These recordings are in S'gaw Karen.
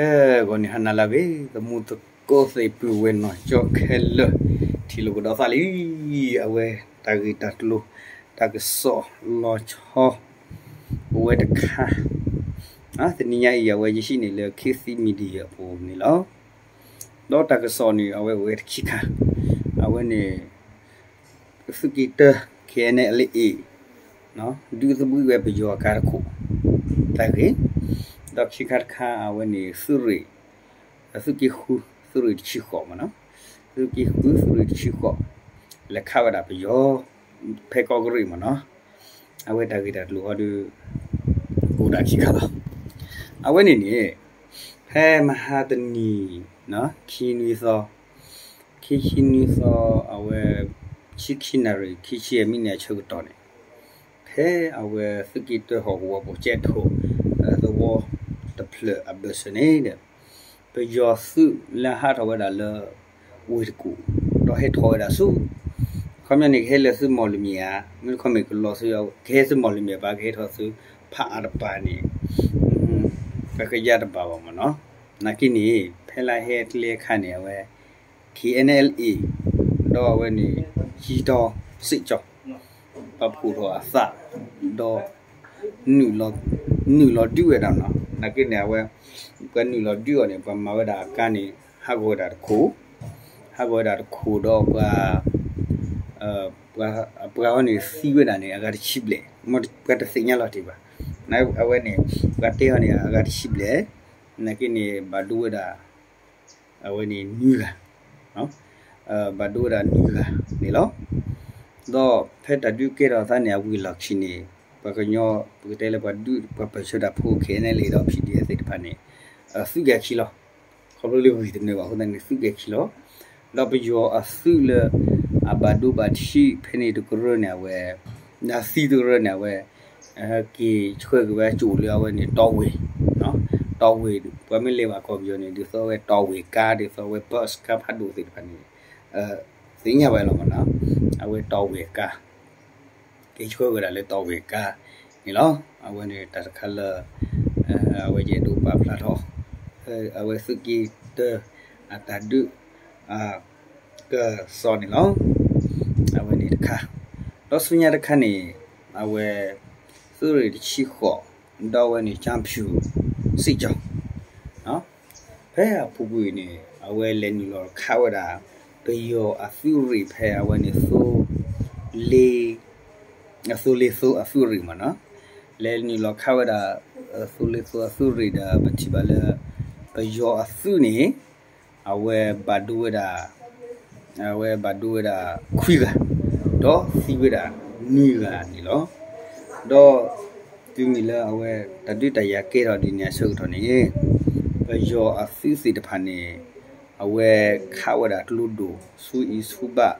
အဲ, ဂီၤနံၤဟါနၤလၢအဂ့ၤ, သမူသကိးသ့ၣ်ပုၢ်ဝဲၢ်နီၢ်ကၠီခဲလၢာ်, ထံၣ်လိာ်ကဒီးသးလံ, အဝဲတၢ်ဂ့ၢ်တၢ်ကျိၤ, တၢ်ကစီၣ်လီၤဆီ အိၣ်ဝဲတခါ, တနံၤညါအံၤ အဝဲယဟံးန့ၢ်လၢ ခေတ်သစ် Media အပူၤန့ၣ်လီၤ. ဒီးတၢ်ကစီၣ်န့ၣ် အဝဲအိၣ်ဝဲတဆံခါ, အဝဲန့ၣ် သုးက့တၢ KNLA ဒုးသဘှံးဝဲပယီၤအကါတခိၣ်, တၢ်ဂ့ၢ်, ဒီးခံခါတခါ အဝဲန့ၣ်သုးရ့ၣ်, သုးက့ဃု သုးရ့ၣ်တဆံဃိးမ့ၢ်နီၤ, သုးက့ဃု သုးရ့ၣ်တဆံဃိး လဲၤခးဝဲဒၣ်ပယီၤ ဖဲကီၢ်ကရ့ၣ်မ့ၢ်နီၤ, အဝဲတၢ်ဂ့ၢ်တၢ်ကျိၤဟီဒီး အိၣ်ဒၣ်ခံခါလီၤ. အဝဲန့ၣ်န့ၣ် ဖဲမဟါတနံၤ ခံနွံသီ, ခံဆံနွံသီ အဝဲ ဆံခံနၣ်ရံၣ် ခံဆံယဲၢ်မံးနံးအဆၢကတီၢ်န့ၣ်, ဖဲအဝဲသုးက့တၢဟီၣ်ကဝီၤ ပကဲးထိၣ် သဝီတဖျၢၣ်အဘၢၣ်စၢၤန့ၣ်ဒီး ပယီၤသုးလၢဟးထီၣ်ဝဲဒၣ်လၢ ဝ့ၢ်တကူၣ် ဒီးဟဲထီၣ်ဝဲဒၣ်ဆူ ခီပညီန့ၣ် ကဟဲလၢသုးမီၢ်လမံၤဧါ, မ့တမ့ၢ်ကလီၤဆူ ကဟဲသုးမီၢ်လမံၤပၣ် ကဟဲထီၣ်ဆူ ဖးအါတပၤန့ၣ် ပကယါတဘၣ်ဘၣ်မ့ၢ်နီၤ. နာ်က့န့ၣ် ဖဲလၢဟဲကျဲအခါန့ၣ် အဝဲ KNLA ဒီးအဝဲန့ၣ် ယံၤတီၤစ့ၣ်ကၠီၤ ပာ်ဖှိၣ်ထီၣ်အသး ဒီး နုာ်လီၤဒုးဝဲဒၣ်နီၤ. နာ်က့န့ၣ် အဝဲ ပှၤနုာ်လီၤဒုးအီၤန့ၣ် ပှၤမၤဝဲဒၣ်အကါန့ၣ် ဟးဂီၤဝဲဒၣ်တခိၣ်, ဟးဂီၤဝဲဒၣ်တခိၣ်ဒီးပှၤ ပှၤအပှၤအီၤန့ၣ်သံဝဲဒၣ်န့ၣ် အဂၤတဆံဘျဲၣ်, ပှၤတသ့ၣ်ညါလီၤတံၢ်ဘၣ်. အဝဲန့ၣ် ပှၤတဲအီၤန့ၣ် အဂၤတဆံဘျဲၣ်, နာ်က့န့ၣ် ဘၣ်ဒိဝဲဒၣ် အဝဲန့ၣ်နွံဂၤ, ဘၣ်ဒိဝဲဒၣ်နွံဂၤန့ၣ်လီၤ. ဒီးဖဲတၢ်ဒုးကဲထီၣ်အသးန့ၣ် အဝံၤလီၢ်ခံန့ၣ် ပှၤကညီ ပကတဲလၢပှၤဒုး ပှၤပၢၢ်ဆၢတၢ်ဖိ KNLA ဒီး PDF သ့ၣ်တဖၣ်န့ၣ် သုးက့ၤခံလီၤ. ခီဖျိလၢဝံၤတနၢၤဘၣ်အဃိသတးန့ၣ် သုးက့ၤခံလီၤ. ဒီးပယီၤအသုးလၢ အဘၣ်ဒိဘၣ်ထံးဖဲန့ၣ်တကရၢန့ၣ် အဝဲ ဒ်သံတကရၢန့ၣ် အဝဲ က့ၤဆှၢက့ၤဝဲကၠိလၢအဝဲန့ၣ် တီဝ့ၢ်, တီဝ့ၢ် ပှၤမ့ၢ်လဲၤဘၣ်ကီၢ်ပယီၤန့ၣ် ဒ်သိးအဝဲတီဝ့ၢ်ကါ ဒ်သိးအဝဲ bus ကါဖးဒိၣ်သ့ၣ်တဖၣ်န့ၣ် သ့ၣ်ညါဘၣ်လီၤမ့ၢ်နီၤ, အဝဲတီဝ့ၢ်ကါ က့ၤဆှၢဝဲဒၣ်လၢတီဝ့ၢ်ကါန့ၣ်လီၤ. အဝဲန့ၣ်တၢ်တခါလၢ အဝဲယအဲၣ်ဒိးပာ်ဖျါထီၣ် အဝဲသုးက့တၢ အတၢ်ဒုး ကစီၣ်န့ၣ်လီၤ. အဝဲန့ၣ်တခါ, ဒီးဆူညါတခါန့ၣ် အဝဲ သုးရ့ၣ်တဆံဃိး ဒီးအဝဲန့ၣ် ကၠၣ်ဖၠူၣ် စ့ၣ်ကၠီၤ ဖဲအပူၤကွံာ်န့ၣ် အဝဲလဲၤနုာ်လီၤခးဝဲဒၣ် ပယီၤအသုးရ့ၣ်ဖဲအဝဲန့ၣ် သိလ့ အသိလ့သိအသုးရ့ၣ်မ့ၢ်နီၤ, လဲၤနုာ်လီၤခးဝဲဒၣ် သိလ့သိအသုးရ့ၣ်ဒီး ပထံၣ်ဘၣ်လၢ ပယီၤအသုးန့ၣ် အဝဲဘၣ်ဒိဝဲဒၣ် အဝဲဘၣ်ဒိဝဲဒၣ်ခွံဂၤ, ဒီးသံဝဲဒၣ်နွံဂၤန့ၣ်လီၤ. ဒီးတုၤမ့ၢ်လၢအဝဲတၢ်ဒုးတၢ်ယၤကဲထီၣ်ဒ်န့ၣ်အဆၢကတီၢ်န့ၣ် ပယီၤအသုးသ့ၣ်တဖၣ်န့ၣ် အဝဲခးဝဲဒၣ်ကျိဒိၣ်ဆူအံၤဆူဘၣ်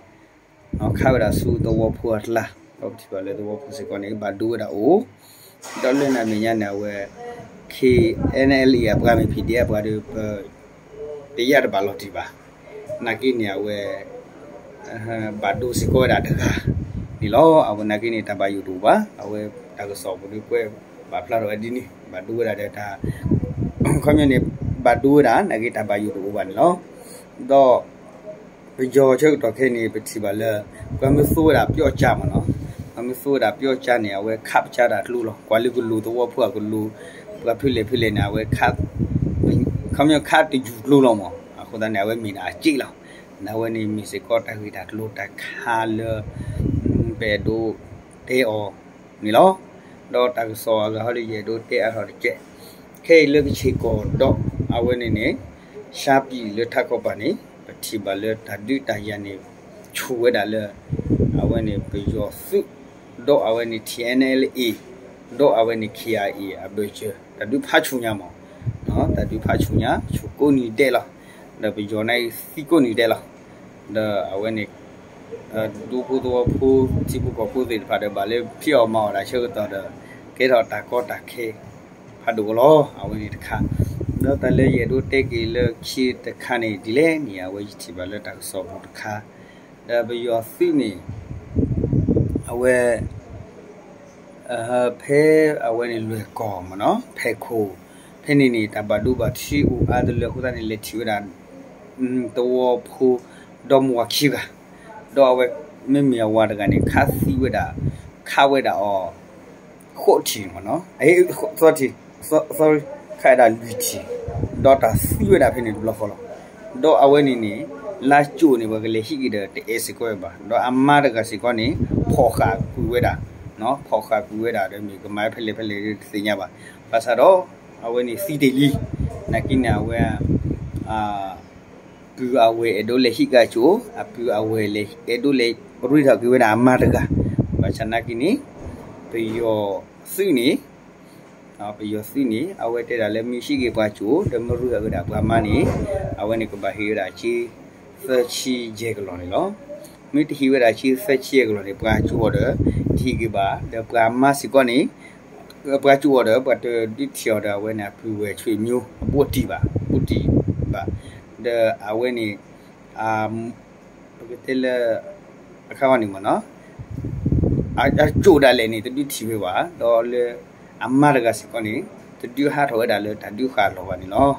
ခးဝဲဒၣ်ဆူသဝီဖိအကျါ, ဒီးပထံၣ်ဘၣ်လၢသဝီဖိစ့ၢ်ကီးန့ၣ် ဘၣ်ဒိဝဲဒၣ်အိၣ်, ဒီးလၢနံၤမဲာ်ညါန့ၣ် အဝဲ KNLA အပှၤမ့ၢ် PDF အပှၤဒီး ပ တယါတဘၣ်လီၤတံၢ်ဘၣ်. နာ်က့န့ၣ် အဝဲ ဘၣ်ဒိစ့ၢ်ကီးဝဲဒၣ်တဂၤန့ၣ်လီၤ. အဝဲနာ်က့န့ၣ် တၢ်ဘၣ်ယိၣ်တအိၣ်ဘၣ်. အဝဲတၢ်ကစီၣ်ပူၤဒုးကွဲးပာ်ဖျါထီၣ်ဝဲဒ်န့ၣ် ဘၣ်ဒိဝဲဒၣ်ဒီးတၢ် ခီပညီန့ၣ် ဘၣ်ဒိဝဲဒၣ် နာ်က့တၢ်ဘၣ်ယိၣ်တအိၣ်ဘၣ်န့ၣ်လီၤ. ဒီး ပယီၤဆၢကတီၢ်ခဲအံၤန့ၣ် ပထံၣ်ဘၣ်လၢ ပှၤမ့ၢ်သိဝဲဒၣ်ပျီကါမ့ၢ်နီၤ, ပှၤမ့ၢ်သိဝဲဒၣ်ပျီကါန့ၣ် အဝဲခးပကါတၢ်ကျိလီၤ. ကွၢ်လၢကလူၤသဝီဖိအကလူၤ ပှၤဖဲလဲၣ်ဖဲလဲၣ်န့ၣ် အဝဲခး ခီပညီခးတယူၤကျိလီၤမး. အဃိသတးန့ၣ် အဝဲမ့ၢ်ဒၣ်အစ့လီၤ. ဒီးအဝဲန့ၣ်မ့ၢ်စ့ၢ်ကီးတၢ်ဂ့ၢ်တၢ်ကျိၤတၢ်ခါလၢ ပအဲၣ်ဒိးတဲအီၤန့ၣ်လီၤ. ဒီးတၢ်ကစီၣ်အဂၤဟီဒီး ယအဲၣ်ဒိးတဲအါထီၣ်တကဲး ခဲအံၤလၢကဆ့ၣ်ကီၢ်ဒီး အဝဲန့ၣ်န့ၣ် ရှမ်းပြည် လၢထးခီပၤန့ၣ် ပထံၣ်ဘၣ်လၢတၢ်ဒုးတၢ်ယၤန့ၣ် ဆူၣ်ဝဲဒၣ်လၢ အဝဲန့ၣ်ပယီၤသုး ဒီးအဝဲန့ၣ် TNLA ဒီးအဝဲန့ၣ် KIA အဘၢၣ်စၢၤ တၢ်ဒုးဖးဆူၣ်ညါမး, တၢ်ဒုးဖးဆူၣ်ညါ ဆူၣ်ကိးနံၤဒဲးလီၤ. ဒီးပယီၤန့ၣ်သံကိးနံၤဒဲးလီၤ. ဒီးအဝဲန့ၣ် ဒူဖိသဝီဖိ ထံဖိကီၢ်ဖိသ့ၣ်တဖၣ်ဒီး ဘၣ်လၢဖံးအီၣ်မၤအီၣ်ဒၣ်ဆၢကတီၢ်ဒီး ကဲထီၣ်တၢ်ကီတၢ်ခဲ ဖးဒိၣ်လီၤ. အဝဲန့ၣ်တခါ, ဒီးတၢ်လၢယအဲၣ်ဒိးတဲက့ၤလၢခံတခါန့ၣ် ဒ်လဲၣ်န့ၣ် အဝဲယထံၣ်ဘၣ်လၢတၢ်ကစီၣ်ပူၤတခါ, ဒီးပယီၤသုးန့ၣ် အဝဲ ဖဲအဝဲန့ၣ်လွဲၢ်ကီၢ်မ့ၢ်နီၤ, ဖဲခိၣ်, ဖ ဖဲန့ၣ်န့ၣ် တၢ်ဘၣ်ဒိဘၣ်ထံးအိၣ်အါတလၢအဃိသတးန့ၣ် လဲၤထံၣ်ဝဲဒၣ် သဝီဖိ ဒီမါဝၤခံဂၤ, ဒီးအဝဲ မ့မ့ၢ်အဝၤတဂၤန့ၣ် ခးသံဝဲဒၣ်, ခးဝဲဒၣ်အီၤ ဃိးထံၣ်မ့ၢ်နီၤ, သီထံၣ်, ခးဝဲဒၣ်လွံၢ်ထံၣ်, ဒီးတၢ်သံဝဲဒၣ်ဖဲန့ၣ်တဘျီဃီလီၤ. ဒီးအဝဲန့ၣ်န့ၣ် လါကၠိန့ၣ် ပှၤကလဲၤဟံးက့ၤဒီးတအဲၣ်စ့ၢ်ကီးဝဲဘၣ်, ဒီးအမါတဂၤစ့ၢ်ကီးန့ၣ် ဖီၣ်ဃာ်ကွံာ်ဝဲဒၣ်, ဖီၣ်ဃာ်ကွံာ်ဝဲဒၣ်ဒီးမ့ၢ်ကမၤဖဲလဲၣ်ဖဲလဲၣ်တသ့ၣ်ညါဘၣ်. ဘၣ်ဆၣ်ဒီး အဝဲန့ၣ်သံတ့ၢ်လံ, နာ်က့န့ၣ် အဝဲ ပုၢ်အဝဲၢ်အဲၣ်ဒိးလဲၤဟံးက့ၤကၠိ, အပုၢ်အဝဲၢ်လဲၤအဲၣ်ဒိးလဲၤရ့ထီၣ်က့ၤဝဲဒၣ်အမါတဂၤ, ဘၣ်ဆၣ်နာ်က့န့ၣ် ပယီၤသုးန့ၣ် ပယီၤသုးန့ၣ် အဝဲတဲဒၣ်လၢမ့ၢ်ဟံးက့ၤပှၤကၠိ ဒီးမ့ၢ်ရ့ထီၣ်က့ၤဝဲဒၣ်ပှၤမါန့ၣ် အဝဲန့ၣ်ကဘၣ်ဟ့ၣ်ဝဲဒၣ်ကၠ့ သၢဆံယဲၢ်ကလီၢ်န့ၣ်လီၤ. မ့ၢ်တဟ့ၣ်ဝဲဒၣ်ကၠ့သၢဆံယဲၢ်ကလီၢ်န့ၣ် ပှၤကၠိအီၤဒီး တဟံးက့ၤဘၣ်, ဒီးပှၤမါစ့ၢ်ကီးန့ၣ် ပှၤကၠိအီၤဒီး ပှၤတဒုးထံၣ်အီၤဒီး အဝဲန့ၣ်အပုၢ်ဝဲၢ်ဆွေမျိုး အဘူးတံၢ်ဘၣ်, ဘူးတံၢ်ဘၣ်, ဒီးအဝဲန့ၣ် ပကတဲလၢ အခါဝဲန့ၣ်မ့ၢ်နီၤ အကၠိဒၣ်လဲာ်န့ၣ် တဒုးထံၣ်ဝဲဘၣ်, ဒီးလၢအမါတဂၤစ့ၢ်ကီးန့ၣ် တဒုးဟးထီၣ်ဝဲဒၣ်လၢတၢ်ဒုးဃာ်အလီၢ်ဘၣ်န့ၣ်လီၤ.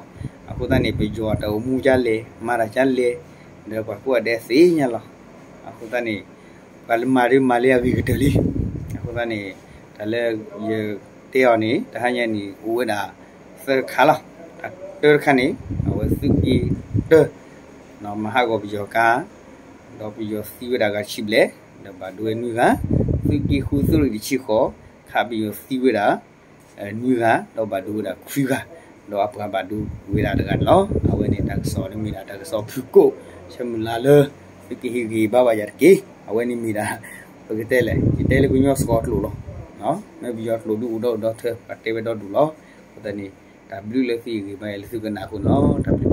အဃိသတးန့ၣ် ပယီၤတၢ်အိၣ်မူဒ်လဲၣ် မၤတၢ်ဒ်လဲၣ် ဒီးပှၤကိးဂၤဒဲးသ့ၣ်ညါလီၤ. အဃိသတးန့ၣ် ပှၤလၢမၤဒ်မၤလၢအဂ့ၤကတၢၢ်လံ. အဃိသတးန့ၣ် တၢ်လၢယတဲအီၤန့ၣ် တဟါညါန့ၣ် အိၣ်ဝဲဒၣ်သၢခါလီၤ. တၢ်တၢတခါန့ၣ် အဝဲသုးက့တၢ မၤဟးဂီၤပယီၤကါ ဒီးပယီၤသံဝဲဒၣ်ဂၤတဆံဘျဲၣ် ဒီးဘၣ်ဒိဝဲနွံဂၤ, သုးက့ဃုသုးရ့ၣ်တဆံဃိး ခးပယီၤသံဝဲဒၣ် နွံဂၤ ဒီးဘၣ်ဒိဝဲဒၣ်ခွံဂၤ, ဒီးအပှၤဘၣ်ဒိဝဲဒၣ်တဂၤန့ၣ်လီၤ. အဝဲန့ၣ်တၢ်ကစီၣ်န့ၣ်မ့ၢ်ဒၣ်တၢ်ကစီၣ်ဖုၣ်ကိာ် ဆၢမုၢ်လၢ်လၢ သုကဟ့ၣ်ဂံၢ်ဘါဘၣ်ယၤတက့ၢ်. အဝဲန့ၣ်မ့ၢ်ဒၣ် ပကတဲလဲၣ် ယတဲလၢကညီစှီၤကျိာ်လီၤ. မ့ၢ်ပယီၤကျိာ်ဒုးအိၣ်ဒီးအိၣ်ဒီးထၢ ပှၤတဲဝဲဒီဒူၣ်လီၤ. အဃိသတးန့ၣ် တၢ်ဘျုးလၢသုဟ့ၣ်ဂံၢ်ဘါယၤလၢသုကနၣ်အဃိန့ၣ်လီၤ. တၢ်ဘျုး